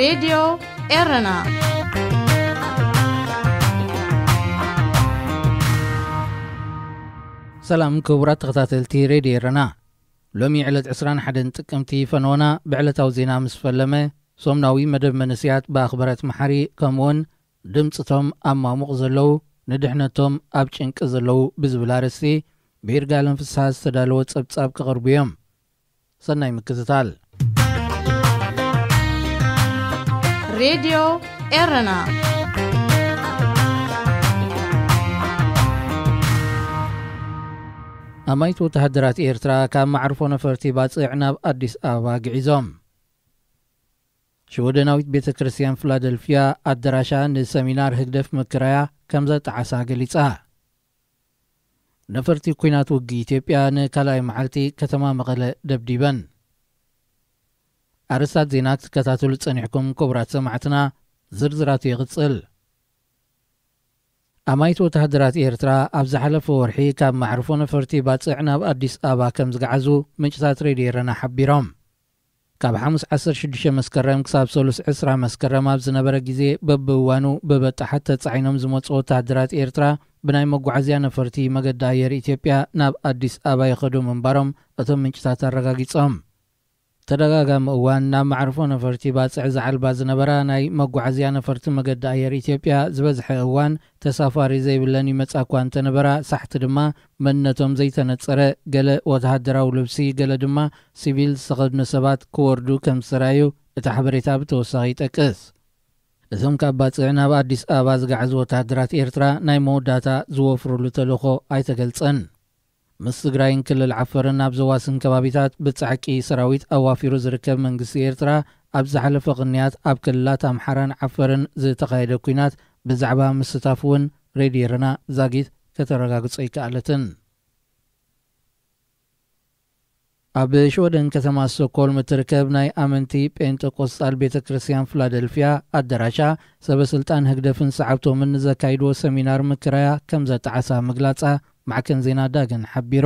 ሬድዮ ኤረና። ሰላም ክቡራት ተኸታተልቲ ሬድዮ ኤረና። ሎሚ ዕለት ዕስራን ሓደን ጥቅምቲ ፈነወና ብዕለታዊ ዜና ምስ ፈለመ፣ ሶምናዊ መደብ መንእሰያት ብኣኽበረት መሓሪ፣ ከምኡውን ድምፅቶም ኣብ ማሙቕ ዘለዉ፣ ንድሕነቶም ኣብ ጭንቂ ዘለዉ ብዝብል ኣርእስቲ ብይርጋለም ፍስሃ ዝተዳለወ ጸብጻብ ክቐርቡ እዮም። ሰናይ ምክትታል። ሬድዮ ኤረና። ኣማይት ወተሃደራት ኤርትራ ካብ መዕርፎ ነፈርቲ ባጽዕ ናብ ኣዲስ ኣበባ ግዒዞም። ሽወደናዊት ቤተ ክርስቲያን ፊላደልፊያ ኣደራሻ ንሰሚናር ህግደፍ ምክራያ ከም ዘጠዓሳ ገሊጻ። ነፈርቲ ኲናት ውግእ ኢትዮጵያ ንካልኣይ መዓልቲ ከተማ መቐለ ደብዲበን። ኣርእስታት ዜና ክትከታተሉ ጸኒሕኩም ክቡራት ሰማዕትና፣ ዝርዝራቱ ይቕጽል። ኣማይት ወተሃደራት ኤርትራ ኣብ ዝሓለፈ ወርሒ ካብ መዕርፎ ነፈርቲ ባጽዕ ናብ ኣዲስ ኣበባ ከም ዝገዓዙ ምንጭታት ሬድዮ ኤረና ሓቢሮም። ካብ ሓሙስ ዓሰርተ ሽዱሽተ መስከረም ክሳብ ሰሉስ ዕስራ መስከረም ኣብ ዝነበረ ግዜ፣ በብእዋኑ ብበጣሓት ተጻዒኖም ዝመጹ ወተሃደራት ኤርትራ ብናይ መጓዓዝያ ነፈርቲ መገዲ ኣየር ኢትዮጵያ ናብ ኣዲስ ኣበባ ይኸዱ ምንባሮም እቶም ምንጭታት ኣረጋጊጾም። ተደጋጋሚ እዋን ናብ መዕርፎ ነፈርቲ ባጽዕ ዝዓልባ ዝነበራ ናይ መጓዓዝያ ነፈርቲ መገዲ ኣየር ኢትዮጵያ፣ ዝበዝሐ እዋን ተሳፋሪ ዘይብለን ይመጻ እኳ እንተነበራ፣ ሳሕቲ ድማ መንነቶም ዘይተነጸረ፣ ገለ ወተሃደራዊ ልብሲ፣ ገለ ድማ ሲቪል ዝተኸድኑ ሰባት ክወርዱ ከም ዝተራእዩ እቲ ሓበሬታ ብተወሳኺ ይጠቅስ። እዞም ካብ ባጽዕ ናብ ኣዲስ ኣበባ ዝገዓዙ ወተሃደራት ኤርትራ ናይ መወዳእታ ዝወፍሩሉ ተልእኾ ኣይተገልጸን። ምስ ትግራይን ክልል ዓፈርን ኣብ ዘዋስን ከባቢታት ብጻዕቂ ሰራዊት ኣዋፊሩ ዝርከብ መንግስቲ ኤርትራ፣ ኣብ ዝሓለፈ ቅንያት ኣብ ክልላት ኣምሓራን ዓፈርን ዝተኻየደ ኲናት ብዛዕባ ምስታፉ እውን ሬድዮ ኤረና ዛጊት ከተረጋግጾ ኣይከኣለትን። ኣብ ሽወደን ከተማ ስቶክሆልም እትርከብ ናይ ኣመንቲ ጴንጠቆስጣል ቤተ ክርስቲያን ፊላደልፊያ ኣደራሻ፣ ሰበ ስልጣን ህግደፍን ሰዓብቶምን ንዘካይድዎ ሰሚናር ምክራያ ከም ዘጠዓሳ ምግላጻ ማዕከን ዜና ዳግን ሓቢሩ።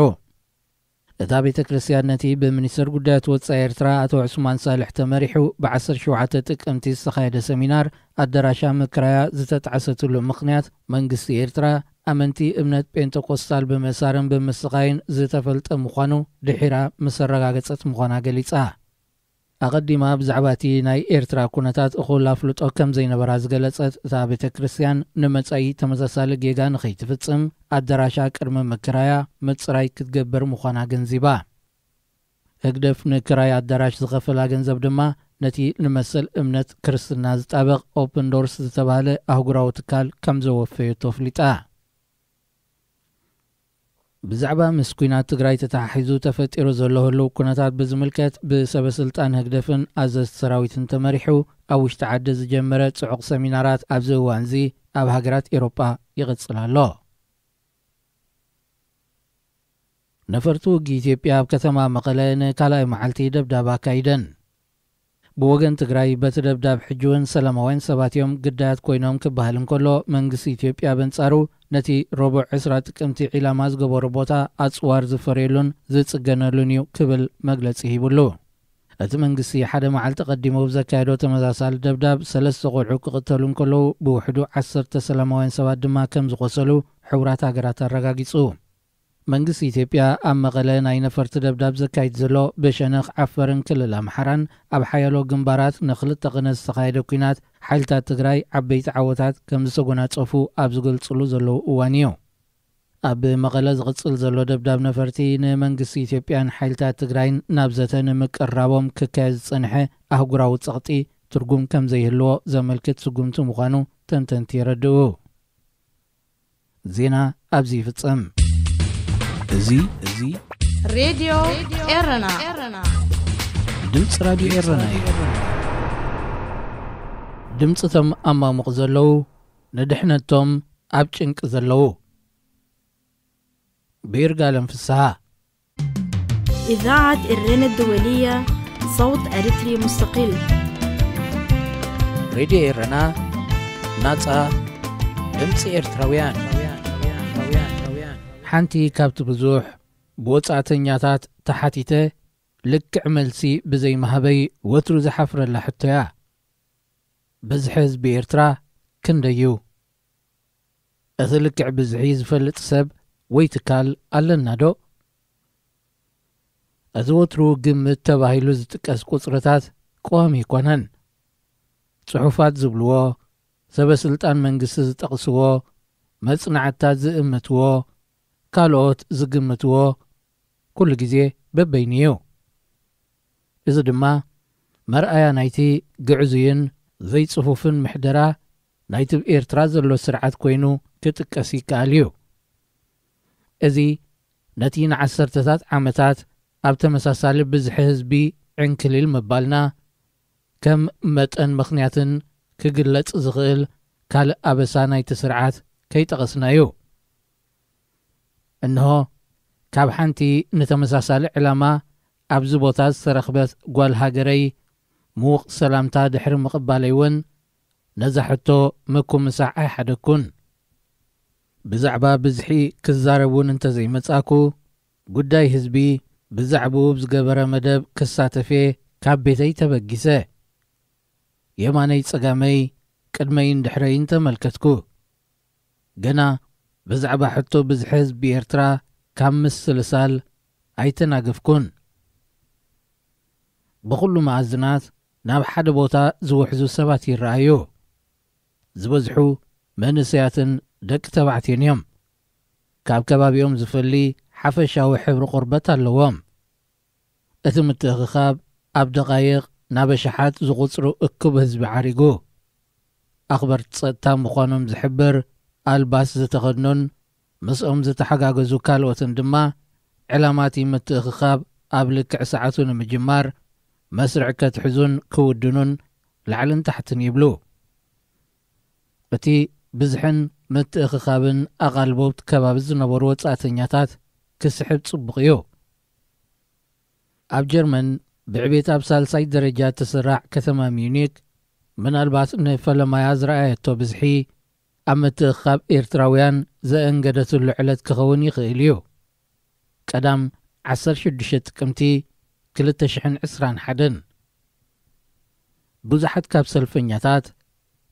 እታ ቤተ ክርስቲያን ነቲ ብሚኒስተር ጉዳያት ወጻኢ ኤርትራ ኣቶ ዑስማን ሳልሕ ተመሪሑ ብ ዓሰርተ ሸውዓተ ጥቅምቲ ዝተኻየደ ሰሚናር ኣደራሻ ምክራያ ዝተጣዕሰትሉ ምኽንያት፣ መንግስቲ ኤርትራ ኣመንቲ እምነት ጴንጠቆስታል ብምእሳርን ብምስቓይን ዝተፈልጠ ምዃኑ ድሒራ ምስ ኣረጋገጸት ምዃና ገሊጻ። ኣቐዲማ ብዛዕባ እቲ ናይ ኤርትራ ኩነታት እኹል ኣፍልጦ ከም ዘይነበራ ዝገለጸት እታ ቤተ ክርስቲያን፣ ንመጻኢ ተመሳሳሊ ጌጋ ንኸይትፍጽም ኣደራሻ ቅድሚ ምክራያ ምጽራይ ክትገብር ምዃና ገንዚባ። ህግደፍ ንክራይ ኣዳራሽ ዝኸፈላ ገንዘብ ድማ ነቲ ንመሰል እምነት ክርስትና ዝጣበቕ ኦፕን ዶርስ ዝተባህለ ኣህጉራዊ ትካል ከም ዘወፈየቶ ኣፍሊጣ። ብዛዕባ ምስ ኲናት ትግራይ ተተሓሒዙ ተፈጢሩ ዘሎ ህልው ኩነታት ብዝምልከት፣ ብሰበ ስልጣን ህግደፍን ኣዘዝቲ ሰራዊትን ተመሪሑ ኣብ ውሽጢ ዓዲ ዝጀመረ ጽዑቕ ሰሚናራት ኣብዚ እዋንዚ ኣብ ሃገራት ኤውሮጳ ይቕጽል ኣሎ። ነፈርቲ ውግእ ኢትዮጵያ ኣብ ከተማ መቐለ ንካልኣይ መዓልቲ ደብዳብ ኣካይደን። ብወገን ትግራይ፣ በቲ ደብዳብ ሕጂ እውን ሰላማውያን ሰባት እዮም ግዳያት ኮይኖም ክበሃል እንከሎ፣ መንግስቲ ኢትዮጵያ በንጻሩ ነቲ ረቡዕ ዕስራ ጥቅምቲ ዒላማ ዝገበሮ ቦታ ኣጽዋር ዝፈርየሉን ዝጽገነሉን እዩ ክብል መግለጺ ሂቡሉ። እቲ መንግስቲ ሓደ መዓልቲ ቀዲሙ ብዘካየዶ ተመሳሳሊ ደብዳብ፣ ሰለስተ ቆልዑ ክቕተሉ እንከለዉ፣ ብውሕዱ ዓሰርተ ሰላማውያን ሰባት ድማ ከም ዝቖሰሉ ሕቡራት ሃገራት ኣረጋጊጹ። መንግስቲ ኢትዮጵያ ኣብ መቐለ ናይ ነፈርቲ ደብዳብ ዘካይድ ዘሎ፣ ብሸነኽ ዓፈርን ክልል ኣምሓራን ኣብ ሓያሎ ግንባራት ንኽልተ ቅነ ዝተኻየደ ኲናት፣ ሓይልታት ትግራይ ዓበይቲ ዓወታት ከም ዝተጎናጸፉ ኣብ ዝገልጽሉ ዘለዉ እዋን እዩ። ኣብ መቐለ ዝቕጽል ዘሎ ደብዳብ ነፈርቲ፣ ንመንግስቲ ኢትዮጵያን ሓይልታት ትግራይን ናብ ዘተ ንምቅርራቦም ክካየድ ዝጸንሐ ኣህጉራዊ ጸቕጢ ትርጉም ከም ዘይህልዎ ዘመልክት ስጉምቲ ምዃኑ ተንተንቲ የረድኡ። ዜና ኣብዚ ይፍጸም። እዚ፣ እዚ ሬድዮ ኤረና። ድምፂ ራድዮ ኤረና እዩ። ድምፂ እቶም ኣማሙቕ ዘለዉ፣ ንድሕነቶም ኣብ ጭንቂ ዘለዉ። ብይርጋለም ፍስሃ። إذاعة إرنا الدولية، صوت أريتري مستقل. ሬድዮ ኤረና፣ ናጻ ድምፂ ኤርትራውያን። ሓንቲ ካብቲ ብዙሕ ብወጻእተኛታት ተሓቲተ ልክዕ መልሲ ብዘይምሃበይ ወትሩ ዝሓፍረላ ሕቶያ። ብዝሒ ህዝቢ ኤርትራ ክንደይ እዩ? እቲ ልክዕ ብዝሒ ዝፈልጥ ሰብ ወይ ትካል ኣለና ዶ? እዚ ወትሩ ግምት ተባሂሉ ዝጥቀስ ቁጽርታት ቀዋሚ ኣይኮነን። ጽሑፋት ዝብልዎ፣ ሰበ ስልጣን መንግስቲ ዝጠቕስዎ፣ መጽናዕትታት ዝእምትዎ፣ ካልኦት ዝግምትዎ፣ ኩሉ ግዜ በበይኑ እዩ። እዚ ድማ መርኣያ ናይቲ ግዕዙይን ዘይጽፉፍን ምሕደራ ናይቲ ኣብ ኤርትራ ዘሎ ስርዓት ኮይኑ ክጥቀስ ይከኣል እዩ። እዚ ነቲ ንዓሰርተታት ዓመታት ኣብ ተመሳሳሊ ብዝሒ ህዝቢ ዕንክሊል ምባልና ከም መጠን ምኽንያትን ክግለጽ ዝኽእል ካልእ ኣበሳ ናይቲ ስርዓት ከይጠቐስና እዩ። እንሆ፣ ካብ ሓንቲ ንተመሳሳሊ ዕላማ ኣብዚ ቦታ ዝተረኽበት ጓል ሃገረይ ምዉቕ ሰላምታ ድሕሪ ምቕባለይ እውን ነዛ ሕቶ ምኩምሳዕ ኣይሓደግኩን። ብዛዕባ ብዝሒ ክዛረብ እውን እንተዘይመጻእኩ፣ ጉዳይ ህዝቢ ብዛዕባኡ ኣብ ዝገበረ መደብ ክሳተፍ እየ ካብ ቤተይ ተበጊሰ። የማነይ ጸጋመይ፣ ቅድመይን ድሕረይን ተመልከትኩ። ገና ብዛዕባ ሕቶ ብዝሒ ህዝቢ ኤርትራ ካብ ምስልሳል ኣይተናገፍኩን። ብኹሉ መኣዝናት ናብ ሓደ ቦታ ዝውሕዙ ሰባት ይረኣዩ። ዝበዝሑ መንእሰያትን ደቂ ተባዕትዮን እዮም። ካብ ከባቢኦም ዝፈሊ ሓፈሻዊ ሕብሪ ቆርበት ኣለዎም። እቲ ምትእኽኻብ ኣብ ደቓይቕ ናብ ኣሽሓት ዝቑጽሩ እኩብ ህዝቢ ዓሪጉ። ኣኽበርቲ ጸጥታ ምዃኖም ዝሕብር ኣልባስ ዝተኸድኑን ምስኦም ዝተሓጋገዙ ካልኦትን ድማ ዕላማ እቲ ምትእኽኻብ ኣብ ልክዕ ሰዓቱ ንምጅማር መስርዕ ከትሕዙን ክውድኑን ላዕልን ታሕትን ይብሉ። እቲ ብዝሕን ምትእኽኻብን ኣቓልቦ ኣብቲ ከባቢ ዝነበሩ ወጻእተኛታት ክስሕብ ጽቡቕ እዩ። ኣብ ጀርመን ብዕቤት ኣብ ሳልሳይ ደረጃ እትስራዕ ከተማ ሚዩኒክ፣ ምናልባት ንፈለማያ ዝረኣየቶ ብዝሒ ኣብ ምትእኽኻብ ኤርትራውያን ዘእንገደትሉ ዕለት ክኸውን ይኽእል እዩ። ቀዳም ዓሰርተ ሽዱሽተ ጥቅምቲ ክልተ ሽሕን ዕስራን ሓደን። ብዙሓት ካብ ሰልፈኛታት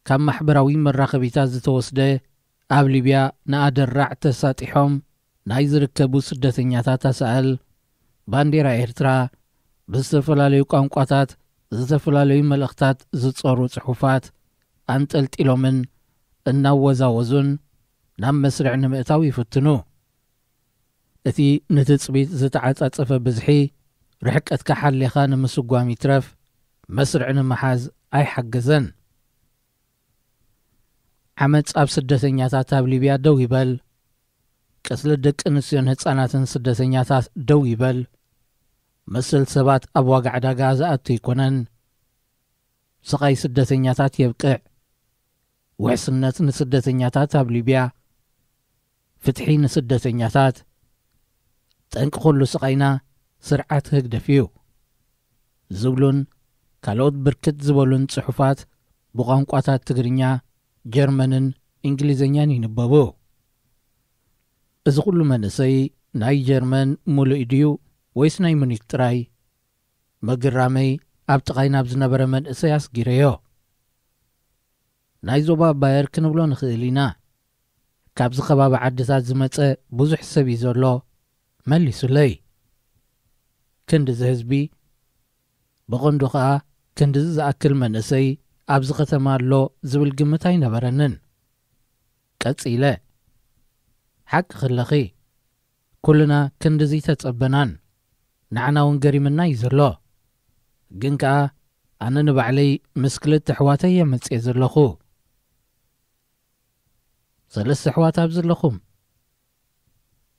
ካብ ማሕበራዊ መራኸቢታት ዝተወስደ ኣብ ሊብያ ንኣደራዕ ተሳጢሖም ናይ ዝርከቡ ስደተኛታት ኣሳእል፣ ባንዴራ ኤርትራ፣ ብዝተፈላለዩ ቋንቋታት ዝተፈላለዩ መልእኽታት ዝጸሩ ጽሑፋት ኣንጠልጢሎምን እናወዛወዙን ናብ መስርዕ ንምእታው ይፍትኑ። እቲ ንትጽቢት ዝተዓጻጸፈ ብዝሒ፣ ርሕቀትካ ሓሊኻ ንምስጓም ይትረፍ፣ መስርዕ ንምሓዝ ኣይሓገዘን። ዓመጽ ኣብ ስደተኛታት ኣብ ሊብያ ደው ይበል፣ ቅትለት ደቂ ኣንስትዮን ህጻናትን ስደተኛታት ደው ይበል፣ መሰል ሰባት ኣብ ዋጋ ዕዳጋ ዝኣቱ ኣይኮነን፣ ስቓይ ስደተኛታት የብቅዕ፣ ውሕስነት ንስደተኛታት ኣብ ሊብያ፣ ፍትሒ ንስደተኛታት፣ ጠንቂ ኩሉ ስቓይና ስርዓት ህግደፍ እዩ ዝብሉን ካልኦት ብርክት ዝበሉን ጽሑፋት ብቋንቋታት ትግርኛ፣ ጀርመንን እንግሊዝኛን ይንበቡ። እዚ ኩሉ መንእሰይ ናይ ጀርመን ሙሉእ ድዩ ወይስ ናይ ሙኒክ ጥራይ? ምግራመይ ኣብ ጥቓይ ናብ ዝነበረ መንእሰይ ኣስጊረዮ። ናይ ዞባ ባየር ክንብሎ ንኽእል ኢና። ካብዚ ከባቢ ዓድታት ዝመጸ ብዙሕ ሰብ እዩ ዘሎ፣ መሊሱለይ። ክንድዚ ህዝቢ፣ ብቐንዱ ኸኣ ክንድዚ ዝኣክል መንእሰይ ኣብዚ ከተማ ኣሎ ዝብል ግምት ኣይነበረንን። ቀጺለ፣ ሓቅኺ ኣለኺ፣ ኩልና ክንድዚ ተጸበናን ንዓና እውን ገሪምና እዩ ዘሎ። ግን ከኣ ኣነ ንባዕለይ ምስ ክልተ ኣሕዋተይ እየ መጽየ ዘለኹ። ሰለስተ ኣሕዋት ኣብዚ ኣለኹም።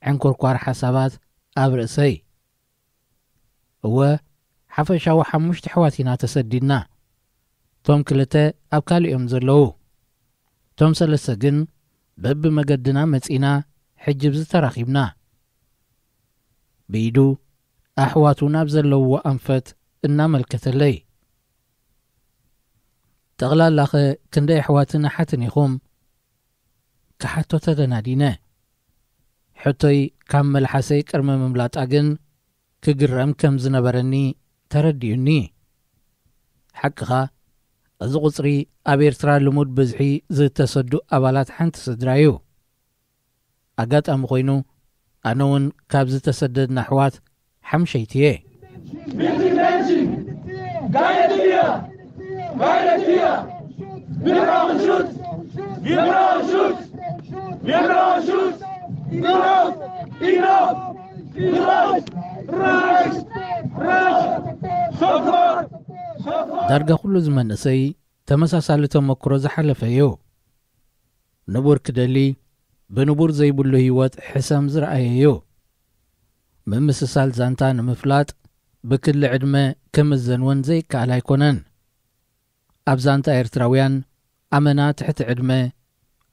ዕንኩርኳር ሓሳባት ኣብ ርእሰይ። እወ፣ ሓፈሻዊ ሓሙሽተ ኣሕዋት ኢና ተሰዲድና። እቶም ክልተ ኣብ ካልእ እዮም ዘለዉ። እቶም ሰለስተ ግን በብመገድና መጺና ሕጂ ኣብዚ ተራኺብና። ብኢዱ ኣሕዋቱ ናብ ዘለውዎ ኣንፈት እናመልከተለይ። ጠቕላላኸ ክንደይ ኣሕዋትን ኣሓትን ኢኹም? ክሓቶ ተደናዲነ። ሕቶይ ካብ መልሓሰይ ቅድሚ ምምላጣ ግን ክግረም ከም ዝነበረኒ ተረዲኡኒ። ሓቅኻ፣ እዚ ቁጽሪ ኣብ ኤርትራ ልሙድ ብዝሒ ዝተሰዱ ኣባላት ሓንቲ ስድራ እዩ። ኣጋጣሚ ኮይኑ፣ ኣነ እውን ካብ ዝተሰደድና ኣሕዋት ሓምሸይቲ እየ። ዳርጋ ኩሉ እዚ መንእሰይ ተመሳሳሊ ተመክሮ ዝሓለፈ እዩ። ንቡር ክደሊ፣ ብንቡር ዘይብሉ ህይወት ሕሰም ዝረኣየ እዩ። ምምስሳል ዛንታ ንምፍላጥ ብክሊ ዕድመ ክምዘን እውን ዘይከኣል ኣይኮነን። ኣብ ዛንታ ኤርትራውያን፣ ኣመና ትሕቲ ዕድመ፣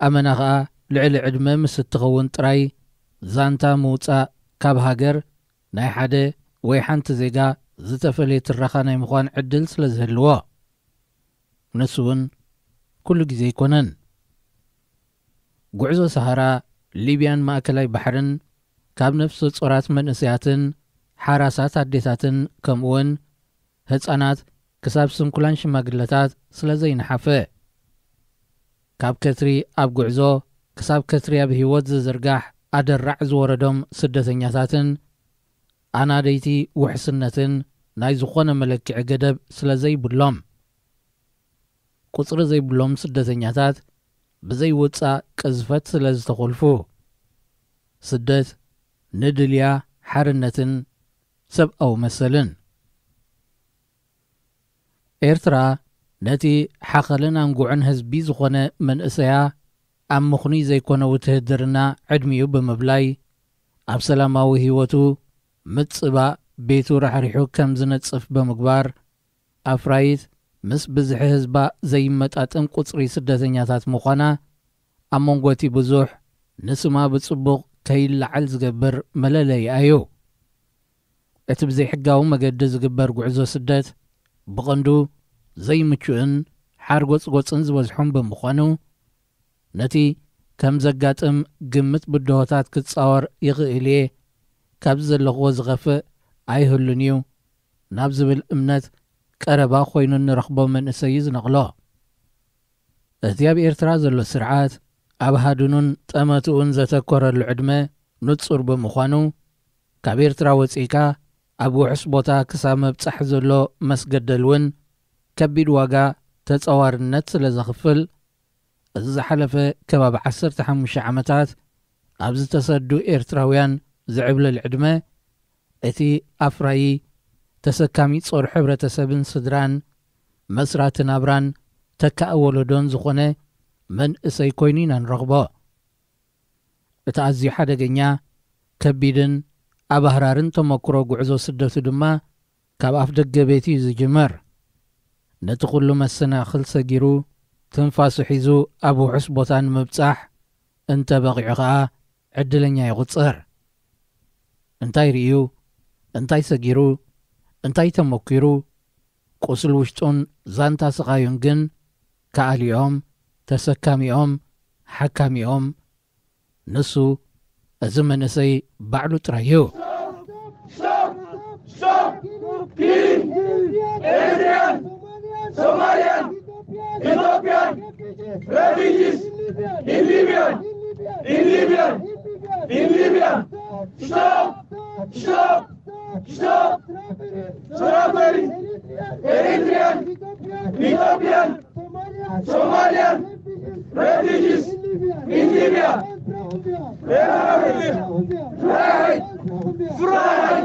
ኣመና ኸኣ ልዕሊ ዕድመ ምስ እትኸውን ጥራይ፣ ዛንታ ምውጻእ ካብ ሃገር ናይ ሓደ ወይ ሓንቲ ዜጋ ዝተፈልየ ትረኻ ናይ ምዃን ዕድል ስለ ዝህልዎ። ንሱ እውን ኩሉ ግዜ ኣይኮነን። ጉዕዞ ሰሃራ፣ ሊብያን ማእከላይ ባሕርን፣ ካብ ነፍሰ ጾራት መንእሰያትን ሓራሳት ኣዴታትን፣ ከምኡውን ህጻናት ክሳብ ስንኩላን ሽማግለታት ስለ ዘይነሓፈ፣ ካብ ከትሪ ኣብ ጉዕዞ ክሳብ ከትሪ ኣብ ህይወት ዝዝርጋሕ ኣደራዕ ዝወረዶም ስደተኛታትን ኣናደይቲ ውሕስነትን ናይ ዝኾነ መለክዒ ገደብ ስለ ዘይብሎም፣ ቁጽሪ ዘይብሎም ስደተኛታት ብዘይውጻእ ቅዝፈት ስለ ዝተኾልፉ፣ ስደት ንድልያ ሓርነትን ሰብኣዊ መሰልን። ኤርትራ ነቲ ሓኸልን ኣንጉዕን ህዝቢ ዝኾነ መንእሰያ ኣብ ምኽኑይ ዘይኮነ ውትህድርና ዕድሚኡ ብምብላይ፣ ኣብ ሰላማዊ ህይወቱ ምጽባእ ቤቱ ራሕሪሑ ከም ዝነጽፍ ብምግባር፣ ኣፍራይት ምስ ብዝሒ ህዝባ ዘይመጣጠን ቁጽሪ ስደተኛታት ምዃና፣ ኣብ መንጎ እቲ ብዙሕ ንስማ ብጽቡቕ ከይለዓል ዝገብር መለለይኣ እዩ። እቲ ብዘይሕጋዊ መገዲ ዝግበር ጉዕዞ ስደት ብቐንዱ ዘይምቹእን ሓርጎጽጎጽን ዝበዝሖን ብምዃኑ፣ ነቲ ከም ዘጋጥም ግምት ብድሆታት ክጻወር ይኽእል እየ፣ ካብዚ ዘለኽዎ ዝኸፍእ ኣይህሉን እዩ ናብ ዝብል እምነት ቀረባ ኮይኑ እንረኽቦ መንእሰይ እዩ ዝነቕሎ። እቲ ኣብ ኤርትራ ዘሎ ስርዓት ኣብ ሃድኑን ጠመትኡን ዘተኮረሉ ዕድመ ንጹር ብምዃኑ፣ ካብ ኤርትራ ወጺእካ ኣብ ውሑስ ቦታ ክሳብ ምብጻሕ ዘሎ መስገደል እውን ከቢድ ዋጋ ተጻዋርነት ስለ ዘኽፍል፣ እዚ ዝሓለፈ ከባቢ ዓሰርተ ሓሙሽተ ዓመታት ኣብ ዝተሰዱ ኤርትራውያን ዝዕብለል ዕድመ፣ እቲ ኣፍራዪ ተሰካሚ ጾር ሕብረተሰብን ስድራን መስራቲ ናብራን ተካኢ ወለዶን ዝኾነ መንእሰይ ኮይኑ ኢና ንረኽቦ። እቲ ኣዝዩ ሓደገኛ፣ ከቢድን ኣባህራርን ተመክሮ ጉዕዞ ስደቱ ድማ ካብ ኣፍ ደገ ቤት እዩ ዝጅምር። ነቲ ኩሉ መሰናኽል ሰጊሩ፣ ትንፋሱ ሒዙ ኣብ ውሑስ ቦታ ንምብጻሕ እንተ በቒዑ ኸኣ ዕድለኛ ይቑጸር። እንታይ ርእዩ፣ እንታይ ሰጊሩ፣ እንታይ ተመኪሩ፣ ቁስል ውሽጡን ዛንታ ስቓዩን ግን ከኣሊኦም፣ ተሰካሚኦም፣ ሓካሚኦም፣ ንሱ እዚ መንእሰይ ባዕሉ ጥራይ እዩ። Stop! Stop! Killing Eritrean, Somalian, Ethiopian refugees in Libya, in Libya, in Libya. Stop! Stop! Stop! Trafficking Eritrean, Ethiopian, Somalian refugees in Libya. Free! Free!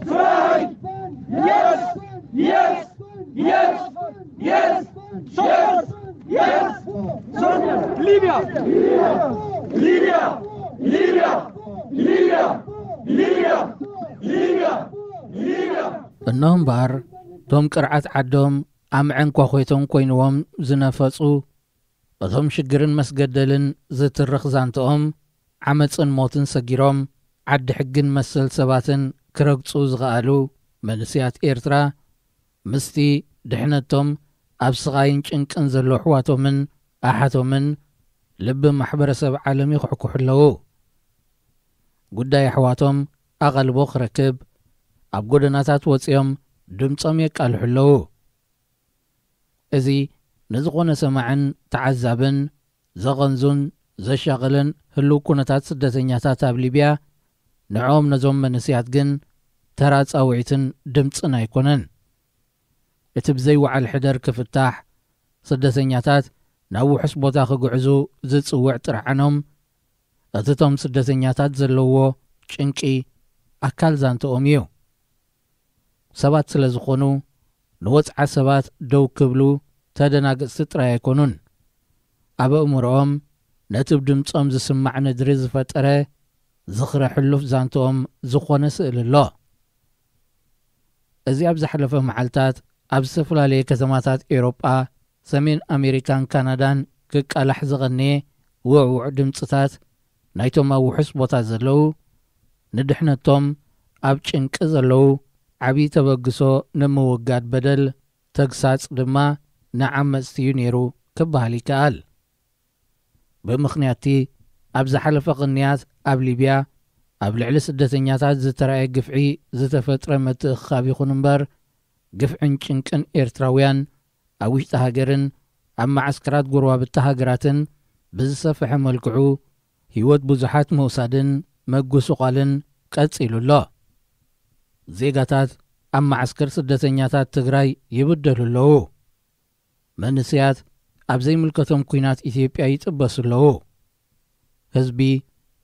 Free! Yes! Yes! Yes! Yes! Yes! Yes! Libya! Libya! Libya! እኖ እምበኣር፣ እቶም ቅርዓት ዓዶም ኣምዐን ኳኾይቶን ኮይንዎም ዝነፈጹ፣ እቶም ሽግርን መስገደልን ዝትርኽ ዛንትኦም፣ ዓመጽን ሞትን ሰጊሮም፣ ዓዲ ሕግን መሰል ሰባትን ክረግጹ ዝኸኣሉ መንእሰያት ኤርትራ፣ ምስቲ ድሕነቶም ኣብ ስቓይን ጭንቅን ዘሎ ኣሕዋቶምን ኣሓቶምን ልቢ ማሕበረሰብ ዓለም ይኹሕኩሑ ኣለዉ። ጉዳይ ኣሕዋቶም ኣቓልቦ ክረክብ፣ ኣብ ጎደናታት ወጺኦም ድምጾም የቃልሑ ኣለዉ። እዚ ንዝኾነ ሰማዕን ተዓዛብን ዘቐንዙን ዘሻቕልን ህልው ኩነታት ስደተኛታት ኣብ ሊብያ፣ ንዕኦም ነዞም መንእስያት ግን ተራ ጻውዒትን ድምጽን ኣይኮነን። እቲ ብዘይወዓል ሕደር ክፍታሕ፣ ስደተኛታት ናብ ውሑስ ቦታ ክግዕዙ ዝጽውዕ ጥርዓኖም፣ እቲ እቶም ስደተኛታት ዘለዎ ጭንቂ ኣካል ዛንትኦም እዩ። ሰባት ስለ ዝኾኑ፣ ንወጽዓ ሰባት ደው ክብሉ ተደናገጽቲ ጥራይ ኣይኮኑን። ኣብ ኣእምሮኦም ነቲ ብድምጾም ዝስማዕ ነድሪ ዝፈጠረ ዝኽሪ ሕሉፍ ዛንትኦም ዝኾነ ስእሊ ኣሎ። እዚ ኣብ ዝሓለፈ መዓልታት ኣብ ዝተፈላለየ ከተማታት ኤውሮጳ፣ ሰሜን ኣሜሪካን ካናዳን ክቃላሕ ዝቐነየ ውዕውዕ ድምጽታት ናይቶም ኣብ ውሑስ ቦታ ዘለዉ፣ ንድሕነቶም ኣብ ጭንቂ ዘለዉ ዓብዪ ተበግሶ ንምውጋድ በደል፣ ተግሳጽ ድማ ንዓመጽቲ እዩ ነይሩ ክበሃል ይከኣል። ብምኽንያትቲ ኣብ ዝሓለፈ ቅንያት ኣብ ሊብያ ኣብ ልዕሊ ስደተኛታት ዝተራእየ ግፍዒ ዝተፈጥረ ምትእኽኻብ ይኹን እምበር፣ ግፍዕን ጭንቅን ኤርትራውያን ኣብ ውሽጢ ሃገርን ኣብ መዓስከራት ጎረባብቲ ሃገራትን ብዝሰፍሐ መልክዑ ህይወት ብዙሓት ምውሳድን ምጉስቋልን ቀጺሉ ኣሎ። ዜጋታት ኣብ መዓስከር ስደተኛታት ትግራይ ይብደሉ ኣለዉ። መንእስያት ኣብ ዘይምልከቶም ኲናት ኢትዮጵያ ይጥበሱ ኣለዉ። ህዝቢ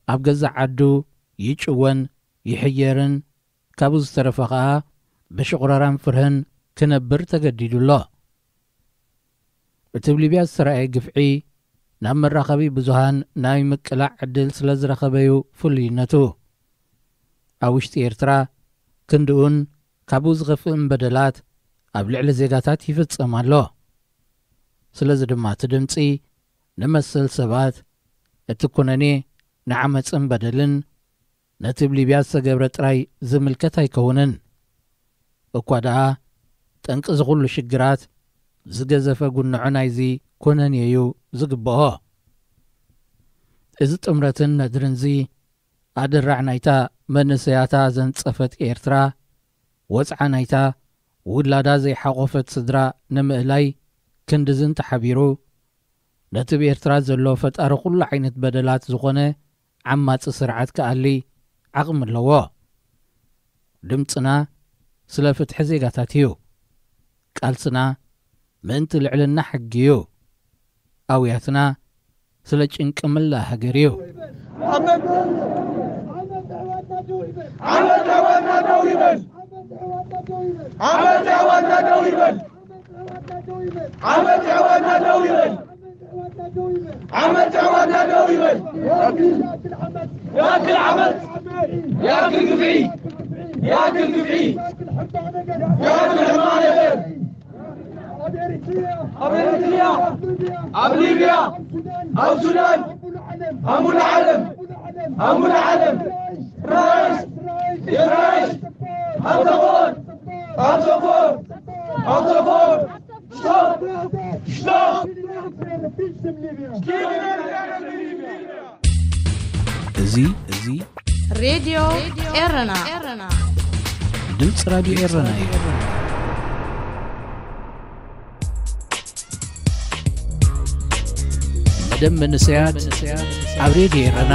ኣብ ገዛእ ዓዱ ይጭወን ይሕየርን፣ ካብኡ ዝተረፈ ኸኣ ብሽቑረራን ፍርህን ክነብር ተገዲዱ ኣሎ። እቲ ኣብ ሊብያ ዝተራእየ ግፍዒ ናብ መራኸቢ ብዙሃን ናይ ምቅላዕ ዕድል ስለ ዝረኸበዩ ፍሉይነቱ። ኣብ ውሽጢ ኤርትራ ክንድኡን ካብኡ ዝኸፍእን በደላት ኣብ ልዕሊ ዜጋታት ይፍጸም ኣሎ። ስለዚ ድማ እቲ ድምጺ ንመሰል ሰባት፣ እቲ ኩነኔ ንዓመጽን በደልን ነቲ ኣብ ሊብያ ዝተገብረ ጥራይ ዝምልከት ኣይከውንን። እኳ ደኣ ጠንቂ እዚ ኩሉ ሽግራት ዝገዘፈ ጉንዖ ናይዚ ኩነኔ እዩ ዝግብኦ። እዚ ጥምረትን ነድርንዚ ኣደራዕ ናይታ መንእሰያታ ዘንጸፈት ኤርትራ፣ ወጽዓ ናይታ ውላዳ ዘይሓቖፈት ስድራ ንምእላይ ክንድዝን ተሓቢሩ፣ ነቲ ኣብ ኤርትራ ዘሎ ፈጣሪ ኩሉ ዓይነት በደላት ዝኾነ ዓማጺ ስርዓት ክኣሊ ዓቕሚ ኣለዎ። ድምጽና ስለ ፍትሒ ዜጋታት እዩ። ቃልስና ምእንቲ ልዕልና ሕጊ እዩ። ኣውያትና ስለ ጭንቂ መላእ ሃገር እዩ። ዓመት ዓዋና ደው ይበል! ዓመት ዓዋና ደው ይበል! ዓመት ዓዋና ደው ይበል! ዓመት ዓዋና ደው ይበል! ዓመት ዓዋና ደው ይበል! ያክል ዓመት! ያክል ግፍዒ! ያክል ግፍዒ! ያክል ሕማቕ ነገር! ኣብ ኤሪትርያ! ኣብ ሊብያ! ኣብ ሱዳን! ኣብ ሙሉእ ዓለም! ኣብ ሙሉእ ዓለም! ራይስ! የራይስ! ኣብ ተኾር! ኣብ ተኾር! ኣብ ተኾር! Stop! Stop! እዚ እዚ ሬድዮ ኤረና። ድምፂ ራድዮ ኤረና እዩ። መደብ መንእሰያት ኣብ ሬድዮ ኤረና።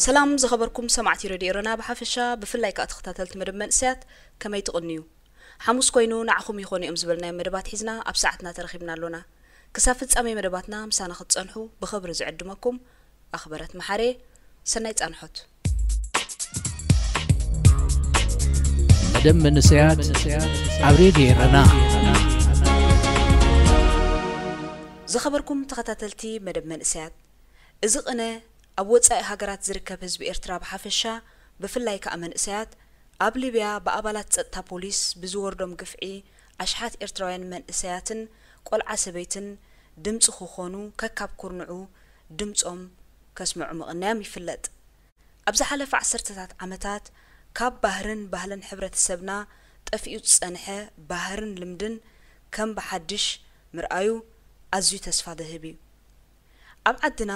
ሰላም ዝኸበርኩም ሰማዕቲ ሬድዮ ኤረና ብሓፈሻ፣ ብፍላይ ከኣ ተኸታተልቲ መደብ መንእሰያት፣ ከመይ ትቕንዩ? ሓሙስ ኮይኑ ንዓኹም ይኾኑ እዮም ዝበልናዮም መደባት ሒዝና ኣብ ሰዓትና ተረኺብና ኣሎና። ክሳብ ፍጻሜ መደባትና ምሳና ክትጸንሑ ብኽብሪ ዝዕድመኩም ኣኽበረት መሓሬ። ሰናይ ጻንሖት። መደብ መንእሰያት ኣብ ሬድዮ ኤረና። ዝኸበርኩም ተኸታተልቲ መደብ መንእሰያት፣ እዚ ቅነ ኣብ ወጻኢ ሃገራት ዝርከብ ህዝቢ ኤርትራ ብሓፈሻ፣ ብፍላይ ከኣ መንእሰያት፣ ኣብ ሊብያ ብኣባላት ጸጥታ ፖሊስ ብዝወርዶም ግፍዒ ኣሽሓት ኤርትራውያን መንእሰያትን ቆልዓ ሰበይትን ድምጺ ክኾኑ፣ ከካብ ኩርንዑ ድምጾም ከስምዑ ምቕናዮም ይፍለጥ። ኣብ ዝሓለፈ ዓሰርተታት ዓመታት ካብ ባህርን ባህልን ሕብረተሰብና ጠፊኡ ዝጸንሐ ባህርን ልምድን ከም ብሓድሽ ምርኣዩ ኣዝዩ ተስፋ ዘህብ እዩ። ኣብ ዓድና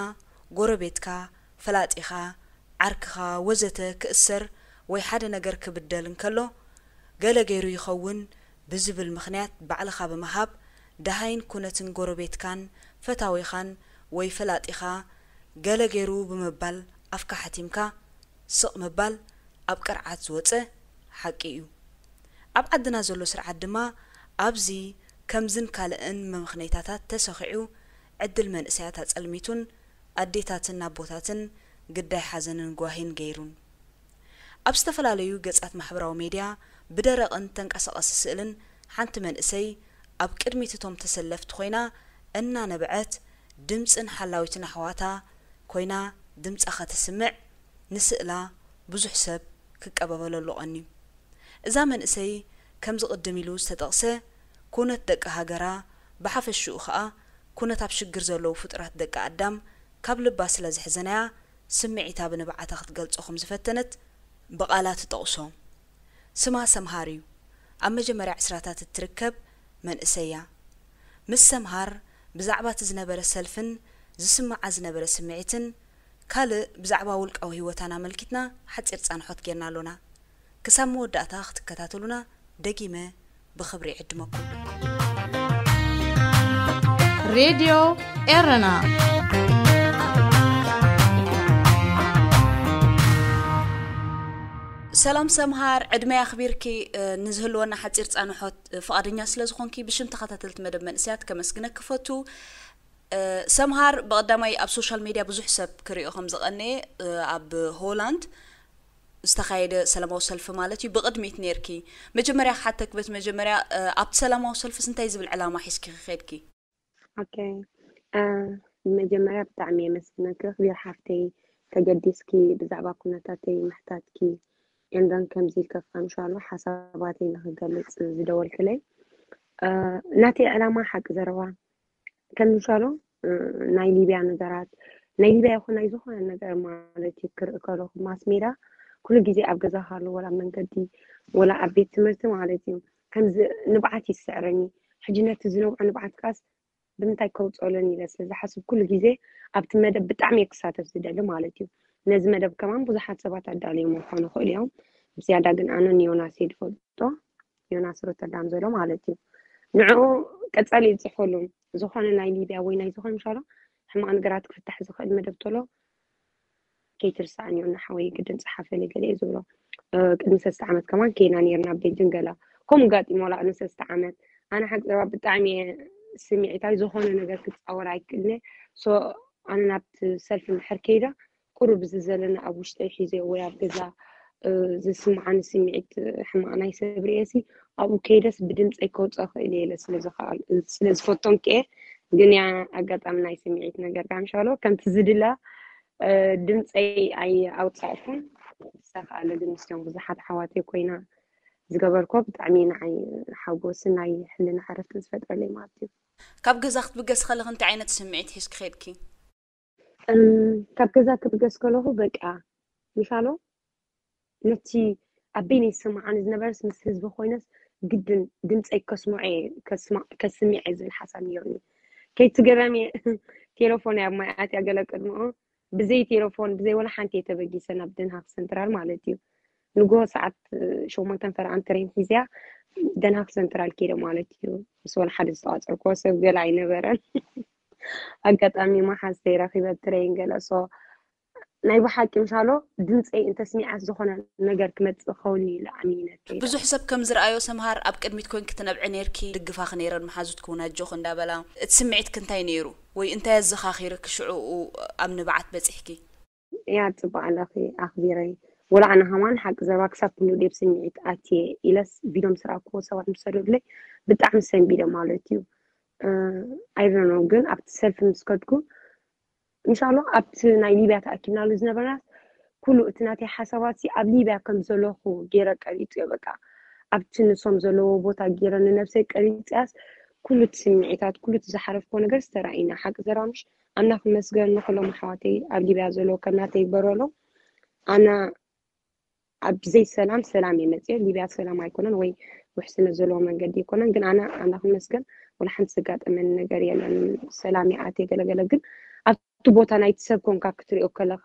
ጎረቤትካ፣ ፈላጢኻ፣ ዓርክኻ ወዘተ ክእሰር ወይ ሓደ ነገር ክብደል እንከሎ፣ ገለ ገይሩ ይኸውን፣ ብዝብል ምኽንያት ባዕልኻ ብምሃብ ደሃይን ኩነትን ጎረቤትካን ፈታዊኻን ወይ ፈላጢኻ ገለ ገይሩ ብምባል ኣፍካ ሓቲምካ ስቕ ምባል ኣብ ቅርዓት ዝወጸ ሓቂ እዩ። ኣብ ዓድና ዘሎ ስርዓት ድማ ኣብዚ ከምዝን ካልእን መምኽነይታታት ተሰኺዑ ዕድል መንእሰያት ኣጸልሚቱን ኣዴታትን ኣቦታትን ግዳይ ሓዘንን ጓሂን ገይሩን። ኣብ ዝተፈላለዩ ገጻት ማሕበራዊ ሜድያ ብደረቕን ተንቀሳቐሲ ስእልን ሓንቲ መንእሰይ ኣብ ቅድሚት እቶም ተሰለፍቲ ኮይና እናነበዐት ድምጽን ሓላዊትን ኣሕዋታ ኮይና ድምጻ ከተስምዕ ንስእላ ብዙሕ ሰብ ክቀባበለሉ ቀንዩ። እዛ መንእሰይ ከምዚ ቅድም ኢሉ ዝተጠቕሰ ኩነት ደቂ ሃገራ ብሓፈሽኡ ኸኣ ኩነት ኣብ ሽግር ዘለዉ ፍጡራት ደቂ ኣዳም ካብ ልባ ስለ ዘሕዘናያ ስምዒታ ብንብዓታ ክትገልጾ ከም ዝፈተነት ብቓላ ትጠቕሶ። ስማ ሰምሃር እዩ። ኣብ መጀመርያ ዕስራታት እትርከብ መንእሰይ እያ። ምስ ሰምሃር ብዛዕባ እቲ ዝነበረ ሰልፍን ዝስምዓ ዝነበረ ስምዒትን ካልእ ብዛዕባ ውልቃዊ ህይወታን ኣመልኪትና ሓጺር ጻንሖት ጌርና ኣሎና። ክሳብ መወዳእታ ክትከታተሉና ደጊመ ብኽብሪ ይዕድመኩም። ሬድዮ ኤረና። ሰላም ሰምሃር፣ ዕድመይ ኣኽቢርኪ ንዝህልወና ሓጺር ጻንሖት ፍቓደኛ ስለ ዝኾንኪ ብሽም ተኸታተልቲ መደብ መንእሰያት ከመስግነኪ ክፈቱ። ሰምሃር፣ ብቐዳማይ ኣብ ሶሻል ሜድያ ብዙሕ ሰብ ክሪኦ ከም ዝቐነየ ኣብ ሆላንድ ዝተኻየደ ሰላማዊ ሰልፊ ማለት እዩ ብቕድሚት ነይርኪ። መጀመርያ ክሓተክ በት መጀመርያ ኣብቲ ሰላማዊ ሰልፊስ እንታይ ዝብል ዕላማ ሒዝኪ ኸድኪ? ኦኬ፣ ብመጀመርያ ብጣዕሚ የመስግነኪ ክቢር ሓፍተይ፣ ተገዲስኪ ብዛዕባ ኩነታተይ ምሕታትኪ። ኤንደን ከምዚ ኢልከ ፋንሻሎ ሓሳባተይ ንክገልፅ ዝደወልክለይ። ናተይ ዕላማ ሓቂ ዘረባ ከም ምሻሎ ናይ ሊብያ ነገራት፣ ናይ ሊብያ ይኹን ናይ ዝኾነ ነገር ማለት እዩ ክርኢ ከለኹ ማስ ሜዳ ኩሉ ግዜ ኣብ ገዛ ካሉ ወላ ኣብ መንገዲ ወላ ኣብ ቤት ትምህርቲ ማለት እዩ ከምዚ ንብዓት ይስዕረኒ። ሕጂ ነቲ ዝነብዖ ንብዓት ካስ ብምንታይ ከውፀሎን ኢለ ስለ ዝሓስብ ኩሉ ግዜ ኣብቲ መደብ ብጣዕሚ እየ ክሳተፍ ዝደሊ ማለት እዩ። ነዚ መደብ ከማን ብዙሓት ሰባት ኣዳልዮም ክኾኑ ይኽእሉ እዮም። ብዝያዳ ግን ኣነ ንዮናስ እየ ዝፈልጦ። ዮናስ ሮተርዳም ዘሎ ማለት እዩ። ንዕኡ ቀጻሊ ይብፅሕ ከሎ ዝኾነ ናይ ሊብያ ወይ ናይ ዝኾነ ምሻሎ ሕማቕ ነገራት ክፍታሕ ዝኽእል መደብ ተሎ ከይትርሳዕን እዩ እናሓወይ ግድን ፀሓፈሊ ገለ እዩ ዝብሎ። ቅድሚ ሰስተ ዓመት ከማን ከይና ነርና ቤጅን ገላ ከምኡ ጋጢሞ ላ ቅድሚ ሰስተ ዓመት ኣነ ሓቂ ዘባ ብጣዕሚ እየ ስሚዒታይ ዝኾነ ነገር ክፃወር ኣይክእልነ። ኣነ ናብቲ ሰልፊ እንድሕር ከይዳ ቁሩብ እዚ ዘለና ኣብ ውሽጠይ ሒዘ ወይ ኣብ ገዛ ዝስምዓኒ ስምዒት ሕማቕ ናይ ሰብ ርእየ ሲ ኣብኡ ከይደስ ብድምፀይ ከውፅኦ ክእል እየ ኢለ ስለ ዝፈቶም ክየ ግን ያ ኣጋጣሚ ናይ ስምዒት ነገር ዳምሻሎ ከምቲ ዝድላ ድምፀይ ኣይኣውፃእኩን። ዝተኸኣለ ግን ምስቶም ብዙሓት ኣሕዋተይ ኮይና ዝገበርኮ ብጣዕሚ ንዓይ ሓጎስን ናይ ሕልና ዕረፍትን ዝፈጥረለይ ማለት እዩ። ካብ ገዛ ክትብገስ ከለኽ እንታይ ዓይነት ስምዒት ሒዝኪ ኸድኪ? ካብ ገዛ ክብገስ ከለኹ በቃ ምሻሎ ነቲ ኣብ በይነይ ዝስምዓኒ ዝነበረስ ምስ ህዝቢ ኮይነስ ግድን ድምፀይ ከስምዖ እየ ከስምዕ እየ ዝብል ሓሳብ ነይሩኒ። ከይትገረም እየ ቴሌፎን ኣብ ማይ ኣትያ ገለ ቅድምኡ ብዘይ ቴሌፎን ብዘይ ወላ ሓንቲ እየ ተበጊሰ ናብ ደንሃክ ሰንትራል ማለት እዩ። ንጎሆ ሰዓት ሸሞንተን ፈረቓን ትሬን ሒዝያ ደንሃክ ሰንትራል ከይደ ማለት እዩ። ምስ ወላ ሓደ ዝተቋፀርክዎ ሰብ ገለ ኣይነበረን። ኣጋጣሚ መሓዝተይ ረኺበ ትሬን ገለ so ናይ ብሓቂ ምሻሎ ድምፀይ እንተስሚዓስ ዝኾነ ነገር ክመፅእ ክኸውን ኢለ ኣሚነ ከይደ። ብዙሕ ሰብ ከም ዝረኣዮ ሰምሃር ኣብ ቅድሚት ኮንኪ ትነብዒ ነይርኪ፣ ድግፋኺ ነይረን መሓዙትኪ እውን ኣጆኺ እንዳበላ። እቲ ስምዒትኪ እንታይ ነይሩ? ወይ እንታይ ኣዘኻኺርኪ ሽዑኡ ኣብ ንብዓት በፂሕኪ? ያ ፅቡቅ ኣለኺ ኣኽቢረይ። ወላ ኣነ ከማን ሓቂ ዘረባ ክሳብ ክንድኡ ድየ ብስምዒት ኣትየ ኢለስ ቪድዮ ምስ ረኣክዎ ሰባት ምስ ሰደዱለይ ብጣዕሚ ሰንቢደ ማለት እዩ። I don't know ግን ኣብቲ ሰልፊ ምስ ከድኩ ምሻሎ ኣብቲ ናይ ሊብያ ተኣኪብናሉ ዝነበርና ኩሉ እቲ ናተይ ሓሳባት ሲ ኣብ ሊብያ ከም ዘለኹ ገይረ ቀሪፀዮ በቃ ኣብቲ ንሶም ዘለዎ ቦታ ገይረ ንነብሰይ ቀሪፀያስ ኩሉ እቲ ስምዒታት ኩሉ እቲ ዝሓለፍክዎ ነገር ዝተራእዩና ሓቂ ዘረባ ምሽ ኣምላኽ ይመስገን ንኹሎም ኣሕዋተይ ኣብ ሊብያ ዘለዉ ከም ናተይ ይግበረሎም። ኣነ ኣብ ብዘይ ሰላም ሰላም እየ መፅየ። ሊብያ ሰላም ኣይኮነን ወይ ውሕስነት ዘለዎ መንገዲ ኣይኮነን። ግን ኣነ ኣምላኽ ይመስገን ወላ ሓንቲ ዘጋጠመኒ ነገር የለን። ሰላም እየ ኣትየ ገለገለ ግን ኣብቲ ቦታ ናይቲ ሰብ ኮንካ ክትሪኦ ከለኻ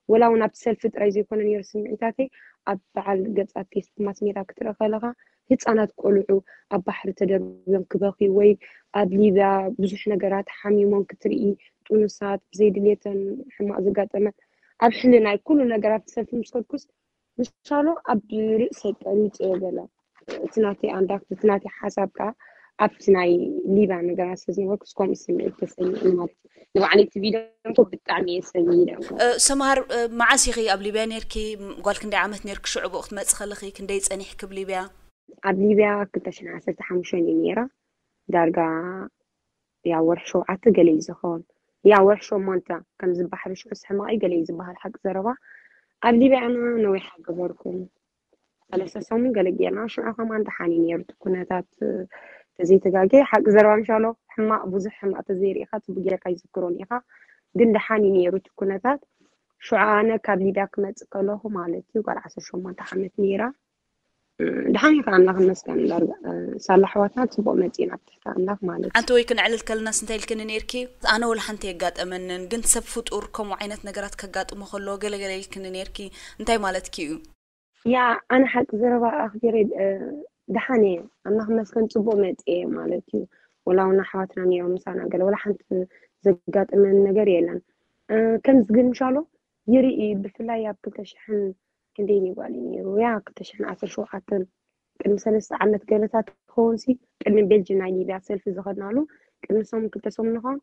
ወላ እውን ኣብቲ ሰልፊ ጥራይ ዘይኮነ ነይሩ ስምዒታተይ ኣብ በዓል ገጻት ፌስቡክ ማስ ሜድያ ክትርኢ ከለኻ ህጻናት ቆልዑ ኣብ ባሕሪ ተደርብዮም ክበኽዩ ወይ ኣብ ሊብያ ብዙሕ ነገራት ሓሚሞም ክትርኢ፣ ጥኑሳት ብዘይድልየተን ሕማቕ ዘጋጠመ ኣብ ሕልናይ ኩሉ ነገራት ሰልፊ ምስ ከድኩስ ምሻሎ ኣብ ርእሰይ ቀሪጸዮ ገለ እቲ ናተይ ኣንዳክት እቲ ናተይ ሓሳብ ከዓ ኣብቲ ናይ ሊብያ ነገራት ስለ ዝነበርኩስ ከምኡ ስምዒት ተሰሚዑ ማለት እዩ። ንባዕለይ እቲ ቪድዮ እኮ ብጣዕሚ እየ ሰሚረ። ሰምሃር፣ መዓስ ኢኺ ኣብ ሊብያ ነርኪ? ጓል ክንደይ ዓመት ነርኪ ሽዑ ብኡ ክትመጽእ ከለኺ? ክንደይ ጸኒሕኪ ኣብ ሊብያ? ኣብ ሊብያ ክልተ ሽሕን ዓሰርተ ሓሙሽተን እየ ነይረ። ዳርጋ ያ ወርሒ ሸውዓተ ገለ እዩ ዝኸውን። ያ ወርሒ ሸሞንተ ከምዚ ባሕሪ ሽዑስ ሕማቕ እዩ ገለ እዩ ዝበሃል ሓቂ ዘረባ። ኣብ ሊብያ ኣነ ነዊሕ ኣይገበርኩን። ሰለስተ ሰሙን ገለ ጌርና። ሽዑ ከማን ደሓን እዩ ነይሩ እቲ ኩነታት፣ እ፣ ተዘይተጋጌ ሓቂ ዘረባ ምሻሎ ሕማቕ ብዙሕ ሕማቕ ተዘይርኢኻ ጽቡቅ ጌርካ ይዝክሮን ኢኻ። ግን ደሓን እዩ ነይሩ እቲ ኩነታት። ሽዑ ኣነ ካብ ሊብያ ክመጽእ ከለኹ ማለት እዩ ጓል ዓሰርተ ሸሞንተ ዓመት ነይራ። እ፣ ደሓን እዩ ከዓ ኣምላኽ ይመስገን። ዳርጋ፣ እ፣ ሳላ ኣሕዋትና ጽቡቅ መጺእና ኣብ ትሕቲ ኣምላኽ ማለት እዩ። ሓንቲ ወይ ክነዕልል ከለናስ እንታይ ኢልክኒ ነይርኪ? ኣነ ወላ ሓንቲ የጋጠመንን፣ ግን ሰብ ፍጡር ከምኡ ዓይነት ነገራት ከጋጥሞ ከሎ ገለገለ ኢልክኒ ነይርኪ። እንታይ ማለትኪ እዩ? ያ ኣነ ሓቂ ዘረባ ኣኽቢረ፣ እ፣ ደሓን እየ ኣምላኽ ይመስገን ጽቡቕ መጽየ ማለት እዩ። ወላ እውን ኣሕዋትና ነይሮም ምሳና ገለ ወላ ሓንቲ ዘጋጠመን ነገር የለን። እ፣ ከምዚ ግን ምሻሎ ይርኢ ብፍላይ ኣብ ክልተ ሽሕን ክንደይ ይጓል እዩ ነይሩ ያ ክልተ ሽሕን ዓሰርተ ሸውዓተን ቅድሚ ሰለስተ ዓመት ገለታት ክኸውን ሲ ቅድሚ ቤልጅ ናይ ሊብያ ሰልፊ ዝኸድናሉ ቅድሚ ሰሙን ክልተ ሰሙን ንኸውን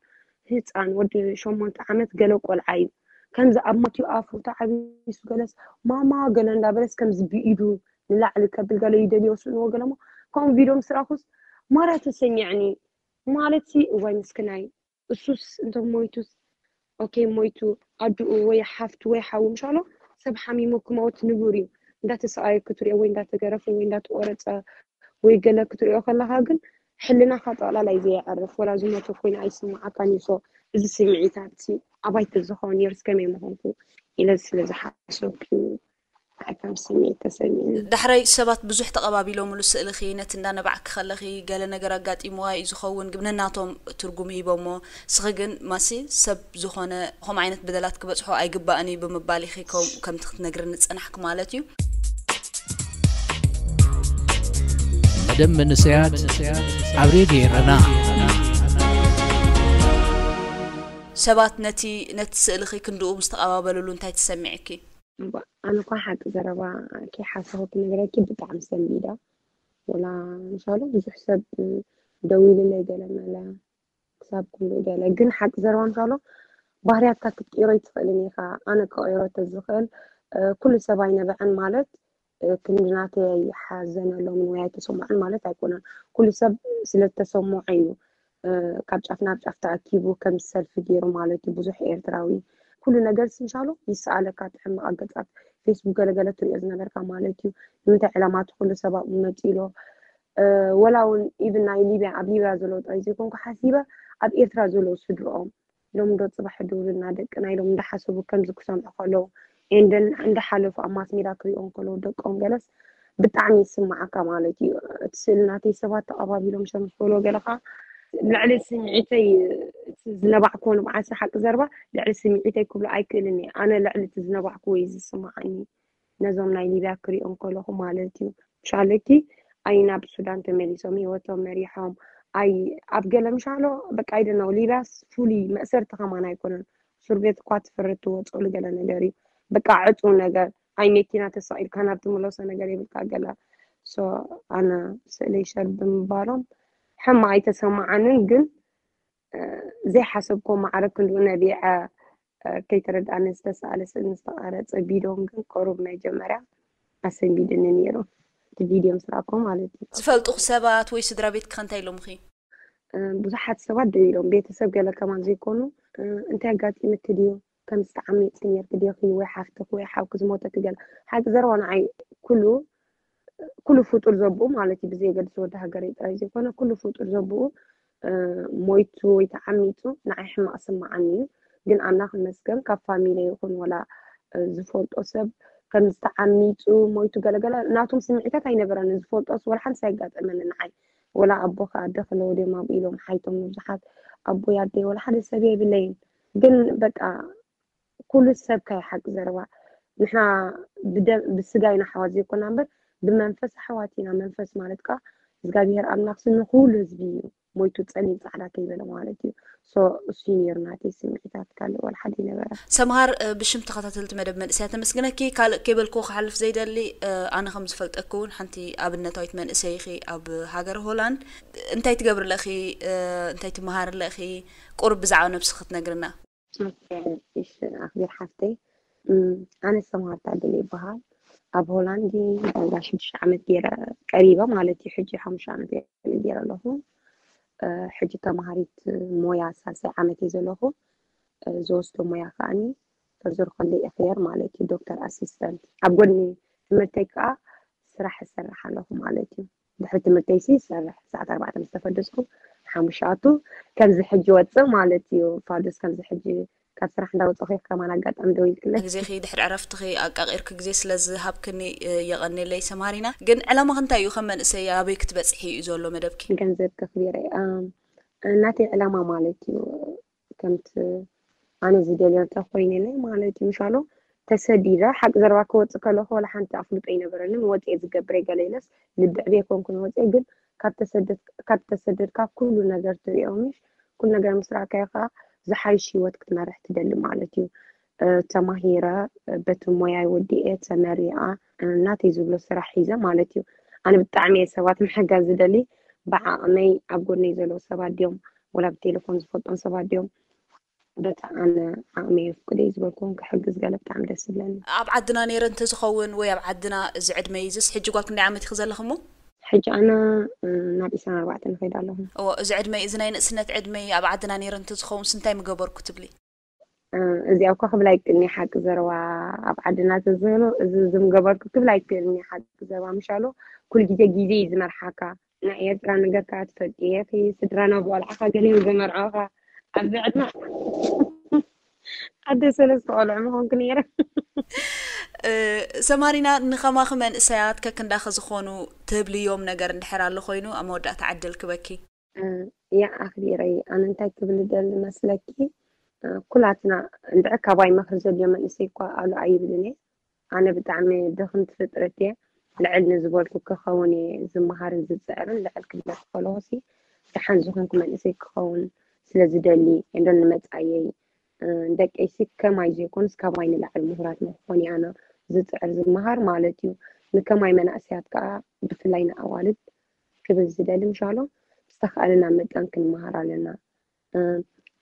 ህፃን ወዲ ሸሞንተ ዓመት ገለ ቆልዓ እዩ ከምዚ ኣብ ማትዩ ኣፉ ተዓቢሱ ገለስ ማማ ገለ እንዳበለስ ከምዚ ብኢዱ ንላዕሊ ከብል ገለ ይደልዮ ስእንዎ ገለሞ ከምኡ ቪድዮ ምስ ረኣኹስ ማራ ተሰሚዕኒ ማለት ሲ እዋይ ምስክናይ እሱስ እንተ ሞይቱስ ኦኬ ሞይቱ ኣድኡ ወይ ሓፍቱ ወይ ሓዉ ምሻሎ ሰብ ሓሚሙ ክመውት ንቡር እዩ እንዳተሰኣየ ክትሪኦ ወይ እንዳተገረፈ ወይ እንዳተቆረፀ ወይ ገለ ክትሪኦ ከለካ ግን ሕልናካ ጠቅላላ እዩ ዘየዕርፍ ወላ ዝሞተ ኮይኑ ኣይስማዓካን እዩ so እዚ ስምዒታት ሲ ኣባይ ተዝኸውን ነይርስ ከመይ ምኾንኩ ኢለ ስለ ዝሓሰብኩ እዩ ከም ስምዒት ተሰሚዑኒ። ዳሕራይ ሰባት ብዙሕ ተቐባቢሎምሉ ስእልኺ ነቲ እንዳነባዕኪ ከለኺ ገለ ነገር ኣጋጢምዋ እዩ ዝኸውን ግን ነናቶም ትርጉም ሂቦሞ እስኺ ግን ማሲ ሰብ ዝኾነ ከምኡ ዓይነት በደላት ክበጽሖ ኣይግባእን እዩ ብምባል ኢኺ ከም- ከምቲ ክትነግርኒ ዝጸናሕኪ ማለት እዩ። መደብ መንእሰያት ኣብ ሬድዮ ኤረና። ሰባት ነቲ ነቲ ስእልኺ ክንድኡ ምስ ተቐባበልሉ እንታይ ተሰሚዕኪ? እምባ፣ ኣነ እኳ ሓቂ ዘረባ ከይሓሰኹ ክነግረኪ ብጣዕሚ ሰንቢደ። ወላ ምሻሎ ብዙሕ ሰብ ደዊሉለይ ገለ መለ ክሳብ ኩሉ ገለ ግን ሓቂ ዘረባ ምሻሎ ባህርያትካ ክትቅይሮ ይትኽእልን ኢኻ። ኣነ ክቕይሮ ተዝኽእል እ፣ ኩሉ ሰብ ኣይነበዐን ማለት እ፣ ክንዲ ናተይ ኣይሓዘነሎምን ወይ ኣይተሰምዖን ማለት ኣይኮነን። ኩሉ ሰብ ስለዝተሰምዖ እዩ እ፣ ካብ ጫፍ ናብ ጫፍ ተኣኪቡ ከም ሰልፊ ገይሩ ማለት እዩ። ብዙሕ ኤርትራዊ ኩሉ ነገር ስንሻሎ ይሰኣለካ እቲ ሕማቕ ኣገጻት ፌስቡክ ገለገለ ትሪኦ ዝነበርካ ማለት እዩ። ንምንታይ ዕላማ እቲ ኩሉ ሰብ ኣብኡ መፂሎ እ፣ ወላ እውን ኢቭን ናይ ሊብያ ኣብ ሊብያ ዘለዉ ጥራይ ዘይኮንኩ ሓሲበ ኣብ ኤርትራ ዘለዉ ስድርኦም ሎም ዶ ፅባሕ ድውልና ደቅና ኢሎም እንዳሓሰቡ ከምዚ ክሰምዑ ከለዉ ኤንደን እንዳሓለፉ ኣብ ማስ ሜዳ ክሪኦም ከለዉ ደቆም ገለስ ብጣዕሚ ይስማዓካ ማለት እዩ። እቲ ስእሊ ናተይ ሰባት ተቐባቢሎም ሸምስ በሎ ገለኻ ልዕሊ ስምዒተይ እቲ ዝነባዕክዎ ንብዓሲ ሓቂ ዘርባ ልዕሊ ስምዒተይ ክብሎ ኣይክእልን እየ። ኣነ ልዕሊ እቲ ዝነባዕክዎ እዩ ዝስማዓኒ። ነዞም ናይ ሊብያ ክሪኦም ከለኹ ማለት እዩ። ሻለኪ ኣይ ናብ ሱዳን ተመሊሶም ህይወቶም መሪሖም ኣይ ኣብ ገለ ምሻሎ በቃ ኣይደናው ሊብያስ ፉሊ መእሰርቲ ከማን ኣይኮነን። ሱር ቤት እኳ ትፍርድ ትወፀሉ ገለ ነገር እዩ። በቃ ዕፁ ነገር ኣይ መኪና ተሳኢልካ ናብ ትምለሶ ነገር የብልካ ገለ so ኣነ ስእለይ ሸር ብምባሎም ሕማ ኣይተሰማዓንን ግን ዘይሓሰብኮ ማዕረ ክንድኡ ነቢዐ ከይተረድኣኒ ዝተሰኣለ ስእልን ዝተቐረፀ ቪድዮን ግን ቅሩብ መጀመርያ ኣሰንቢድኒ ነይሩ። እቲ ቪድዮ ምስ ረኣኮ ማለት እዩ። ዝፈልጡኽ ሰባት ወይ ስድራ ቤትኪ ከ እንታይ ኢሎምኺ? ብዙሓት ሰባት ደው ኢሎም ቤተሰብ ገለ ከማን ዘይኮኑ እንታይ ኣጋጢምኪ ድዩ ከም ዝተዓሚፅኪ ነርኪ ዲኺ ወይ ሓፍትኺ ወይ ሓውኪ ዝሞተኪ ገለ ሓቂ ዘረባ ንዓይ ኩሉ ኩሉ ፍጡር ዘብኡ ማለት እዩ ብዘየገድስ ወዲ ሃገረይ ጥራይ ዘይኮነ ኩሉ ፍጡር ዘብኡ ሞይቱ ወይ ተዓሚፁ ንዓይ ሕማቕ ስምዓኒ እዩ ግን ኣምላኽ ይመስገን ካብ ፋሚለ ይኹን ወላ ዝፈልጦ ሰብ ከም ዝተዓሚፁ ሞይቱ ገለገለ ናቶም ስምዒታት ኣይነበረንን ዝፈልጦስ ወላ ሓንስ ኣይጋጠመኒ ንዓይ ወላ ኣቦ ከ ኣደ ከለዎ ድዮም ኣብኡ ኢሎም ሓይቶም ንብዙሓት ኣቦይ ኣደይ ወላ ሓደ ሰብ የብለይን ግን በቃ ኩሉ ሰብ ከይ ሓቂ ዘረባ ንሕና ብደ- ብስጋ ኢና ኣሕዋት ዘይኮና እምበር ብመንፈስ ኣሕዋት ኢና። መንፈስ ማለት ከዓ እግዚኣብሔር ኣምላክ ሲ ንኩሉ ህዝቢ እዩ ሞይቱ ጸሊም ጻዕዳ ከይበለ ማለት እዩ። ሶ እሱ እዩ ነይሩ ናተይ ስምዒታት፣ ካልእ ወላ ሓደ ይነበረ። ሰምሃር፣ እ፣ ብሽም ተኸታተልቲ መደብ መንእሰያት ተመስግነኪ። ካልእ ከይበልክዎ ክሓልፍ ዘይደሊ፣ እ፣ ኣነ ከም ዝፈልጠኪ እውን ሓንቲ ኣብነታዊት መንእሰይ ኢኺ ኣብ ሃገር ሆላንድ። እንታይ ትገብሪ ኣለኺ? እ፣ እንታይ ትመሃሪ ኣለኺ? ቁሩብ ብዛዕባ ነብስኺ ክትነግርና። እሺ፣ ኣኽቢር ሓፍተይ፣ እም፣ ኣነ ሰምሃር ታደለ ይበሃል። ኣብ ሆላንድ ዳርጋ ሽዱሽተ ዓመት ገይረ፣ ቀሪበ ማለት እዩ፣ ሕጂ ሓሙሽተ ዓመት ገይረ ኣለኹ። እ፣ ሕጂ ተምሃሪት ሞያ ሳልሳይ ዓመት እየ ዘለኹ። እ፣ ዝወስዶ ሞያ ከዓኒ ሰርጀሪ ኮሌጅ ኤክሌር ማለት እዩ፣ ዶክተር ኣሲስተንት። ኣብ ጎድኒ ትምህርተይ ከዓ ስራሕ እሰርሕ ኣለኹ ማለት እዩ። ድሕሪ ትምህርተይ ሲ ይሰርሕ፣ ሰዓት ኣርባዕተ ምስ ተፈደስኩ ሓሙሽተ ኣቱ ከምዚ ሕጂ ወፅእ ማለት እዩ። ፋዱስ ከምዚ ሕጂ ካብ ስራሕ እንዳወፀኹ ከማን ኣጋጣሚ ደው ኢልክለይ። ግዜኺ ድሕሪ ዕረፍትኺ ኣቃቒርኪ ግዜ ስለ ዝሃብክኒ፣ እ፣ የቐንየለይ ሰማሪና። ግን ዕላማኺ እንታይ እዩ? ከም መንእሰይ ኣበይ ክትበፅሒ እዩ ዘሎ መደብኪ? ገንዘብ ከኽቢረ ናተይ ዕላማ ማለት እዩ። ከምቲ ኣነ ዝደልዮ እንተ ኮይነለይ ማለት እዩ። ምሻሎ ተሰዲደ ሓቂ ዘረባ ክወፅእ ከለኹ ወላ ሓንቲ ኣፍልጦ ኣይነበረንን። ወፅኤ ዝገብረ ገለ ኢለስ ልቢ ዕብየ ኮንኩን ወፅኤ። ግን ካብ ተሰደድ- ካብ ተሰደድካ ኩሉ ነገር ትሪኦ ምሽ? ኩሉ ነገር ምስ ረኣካዮ ከዓ ዝሓይሽ ህይወት ክትመርሕ ትደሊ ማለት እዩ። እ፣ ተማሂረ፣ እ፣ በቲ ሞያይ ወዲኤ ተመሪቐ፣ እ፣ ናተይ ዝብሎ ስራሕ ሒዘ ማለት እዩ። ኣነ ብጣዕሚ እየ ሰባት ምሕጋዝ ዝደሊ። ብዓቕመይ ኣብ ጎነይ ዘለዉ ሰባት ድዮም ወላ ብቴሌፎን ዝፈልጦም ሰባት ድዮም በቲ ኣነ ዓቕመይ የፍቅዶ እዩ ዝበልኩዎም ክሕግዝ ገለ ብጣዕሚ ደስ ዝብለኒ። ኣብ ዓድና ነይረ እንተዝኸውን ወይ ኣብ ዓድና እዚ ዕድመይ እዚስ ሕጂ ጓል ክንደይ ዓመት ኢኺ ዘለኽሞ? ሕጂ ኣነ ናብ ዒስራን ኣርባዕተን ይኸይድ ኣለኹ። እዎ፣ እዚ ዕድመይ፣ እዚ ናይ ንእስነት ዕድመይ ኣብ ዓድና ነይረ እንተዝኸውንስ እንታይ ምገበርኩ ትብሊ? እዚ ኣብ ከኽብላ ይቅኒ ሓቂ ዘረባ ኣብ ዓድና ተዝህሉ እዚ ዝምገበርኩ ክብላ ይክእልኒ ሓቂ ዘረባ ምሻሉ ኩል ግዜ ግዜ እዩ ዝመርሓካ። ናይ ኤርትራ ነገር ከዓ ትፈልጥዮ ኢኺ፣ ስድራና ብቆልዓኻ ገሊኦም ዘመርዓውኻ ኣብዚ ዕድመ ኣደ ሰለስተ ቆልዑ ምኾንኩ ነይረ። ሰማሪና፣ ንኸማኺ መንእሰያት ከክንዳኺ ዝኾኑ ትብልዮም ነገር እንድሕር ኣሎ ኮይኑ ኣብ መወዳእታ ዕድል ክበኪ። ያ ኣኽቢረይ፣ ኣነ እንታይ ክብል ደሊ መስለኪ፣ ኩላትና እንድዒ ካባይ ምኽሪ ዘድልዮ መንእሰይ እኳ ኣሎ ኣይብልን እየ። ኣነ ብጣዕሚ ድኽምቲ ፍጥረት እየ። ልዕል ንዝበልኩ ክኸውን እየ ዝመሃርን ዝፅዕርን። ልዕል ክብለኪ ከለኹሲ ደሓን ዝኾንኩ መንእሰይ ክኸውን ስለ ዝደሊ እንዶ ንመፃየይ ደቀይሲ ከማይ ዘይኮኑስ ካባይ ንላዕሊ ምሁራት ንክኾኑ እየ ኣነ ዝፅዕር ዝመሃር ማለት እዩ። ንከማይ መናእሰያት ከዓ ብፍላይ ንኣዋልድ ክብል ዝደሊ ምሻሎ ብዝተኻእለና መጠን ክንመሃር ኣለና።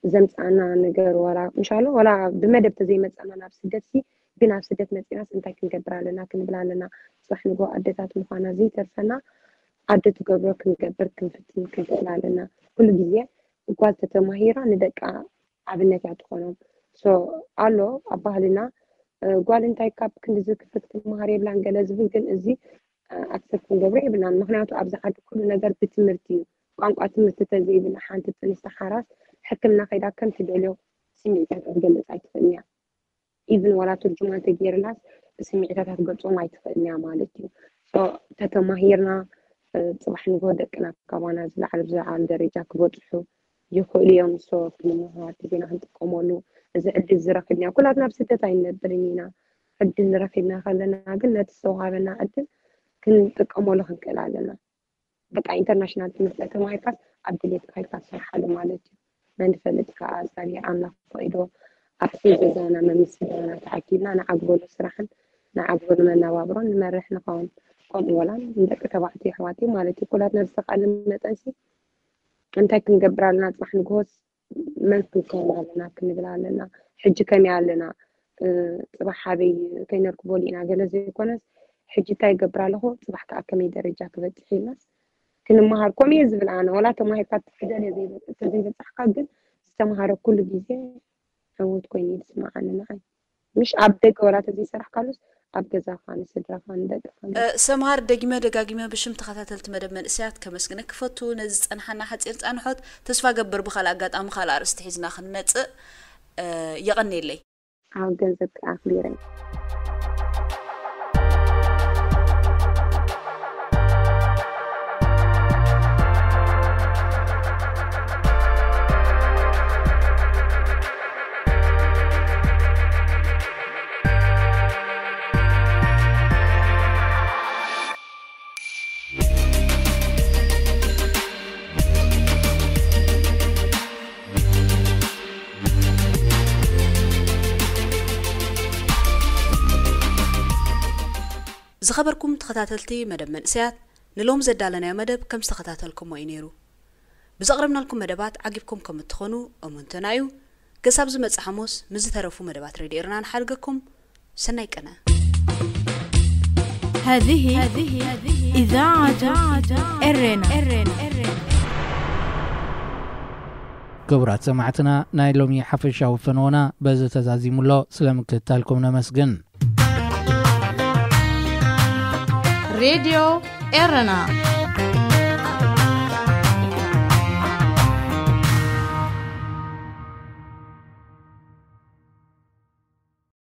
ዘምፃና ነገር ዋላ ምሻሎ ዋላ ብመደብ ተዘይመፃና ናብ ስደት ሲ ግን ኣብ ስደት መፂናስ እንታይ ክንገብር ኣለና ክንብል ኣለና። ፅባሕ ንጎ ኣደታት ምኳና ዘይተርፈና ዓዲ ትገብሮ ክንገብር ክንፍትን ክንክእል ኣለና። ኩሉ ግዜ ጓል ተተማሂራ ንደቃ ኣብነት እያ ትኾኖም። ሶ ኣሎ ኣብ ባህልና ጓል እንታይ ካብ ክንዲ ዝክፍት ክትመሃር የብላን ገለ ዝብል ግን እዚ ኣክሰፕት ክንገብሮ የብልናን። ምክንያቱ ኣብዚ ዓዲ ኩሉ ነገር ብትምህርቲ እዩ። ቋንቋ ትምህርቲ ተዘይብላ ሓንቲ ጥንስቲ ሓራስ ሕክምና ከይዳ ከም ትደልዮ ስምዒታ ክትገልፅ ኣይትኽእልን እያ። ኢቭን ዋላ ትርጅማን ተገይርላስ ብስምዒታታ ክትገልፆም ኣይትኽእልን እያ ማለት እዩ። ሶ ተተማሂርና ፅባሕ ንግሆ ደቅና ካባና ዝለዓለ ብዝለዓለ ደረጃ ክበፅሑ ይኽእሉ እዮም። ሶ ክንምሃር ግዜና ክንጥቀመሉ እዚ ዕድል ዝረክብና ኩላትና ኣብ ስደት ኣይንነብርን ኢና። ዕድል ረኪብና ከለና ግን ነቲ ዝተውሃበና ዕድል ክንጥቀመሉ ክንክእል ኣለና። በቃ ኢንተርናሽናል ትምህርቲ ተማሂርካስ ኣብ ድሌትካ ኢልካ ትሰርሓሉ ማለት እዩ። መን ዝፈልጥ ከዓ እግዚኣብሔር ኣምላኽ ፈቂዶ ኣብቲ ገዛና መምስ ገዛና ተኣኪብና ንዓግበሉ ስራሕን ንዓግበሉ መናባብሮን ንመርሕ ንኸውን። ከምኡ ወላ ንደቂ ተባዕትዮ ኣሕዋትይ ማለት እዩ ኩላትና ብዝተኻእለ መጠንሲ እንታይ ክንገብር ኣለና ፅባሕ ንግሆስ መን ክንከውን ኣለና ክንብል ኣለና። ሕጂ ከመይ ኣለና? ጽባሕ ሓበይ ከይነርክቦ ኢና ገለ ዘይኮነስ ሕጂ እንታይ ይገብር ኣለኹ? ጽባሕ ከዓ ከመይ ደረጃ ክበጽሕ ኢልናስ ክንመሃር ከምኡ እየ ዝብል ኣነ። ዋላ ተማሂርካ ትደልዮ ተዘይበጻሕካ ግን ዝተምሃረ ኩሉ ግዜ ዕውት ኮይኑ እዩ ዝስምዓኒ ንዓይ። ምሽ ኣብ ደገ ወላ ተዘይሰራሕካሉስ ኣብ ገዛኻ ንስድራኻ ንደቅኻ ሰምሃር፣ ደጊመ ደጋጊመ ብሽም ተኸታተልቲ መደብ መንእሰያት ከመስግነኪ ክፈቱ። ነዚ ዝጸንሓና ሓጺር ጻንሖት ተስፋ ገብር ብኻልእ ኣጋጣሚ ካልእ ኣርእስቲ ሒዝና ክንመጽእ። የቐንየለይ። ኣብ ገንዘብ ኣኽቢረን። ዝኸበርኩም ተኸታተልቲ መደብ መንእሰያት፣ ንሎም ዘዳለናዮ መደብ ከም ዝተኸታተልኩሞ እዩ ነይሩ። ብዘቕረብናልኩም መደባት ዓጊብኩም ከም እትኾኑ እሙንትና እዩ። ገሳብ ዝመጽእ ሓሙስ ምስ ዝተረፉ መደባት ሬድዮ ኤረና ንሓድገኩም። ሰናይ ቀነ። هذه إذاعة إرنا ክቡራት ሰማዕትና፣ ናይ ሎሚ ሓፈሻዊ ፈነወና በዚ ተዛዚሙ ኣሎ። ስለ ምክትታልኩም ነመስግን። ሬድዮ ኤረና